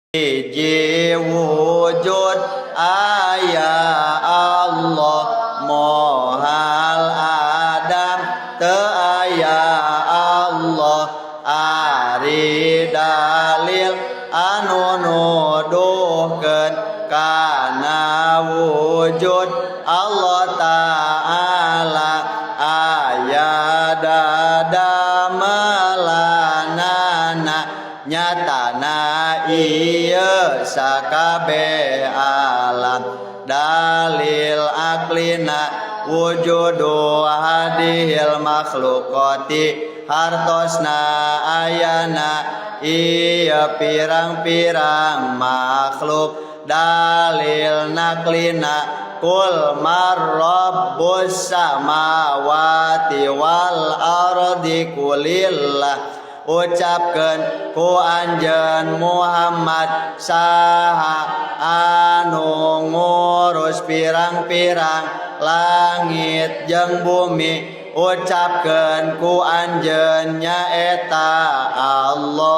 Hiji wujud aya Allah, moal Adam teu aya Allah. Ari dalil anu nuduhkeun kana wujud Allah Ta'ala aya dadamelanana, nyatana ieu sakabeh alam. Dalil aklina wujudu hadihil makhluqati, hartosna ayana ieu pirang-pirang makhluk. Dalil naklina qul man rabbus samawati wal ardi qulillah, ucapkeun ku anjeun Muhammad, saha anu ngurus pirang-pirang langit jeung bumi? Ucapkeun ku anjeun, nyaeta Allah.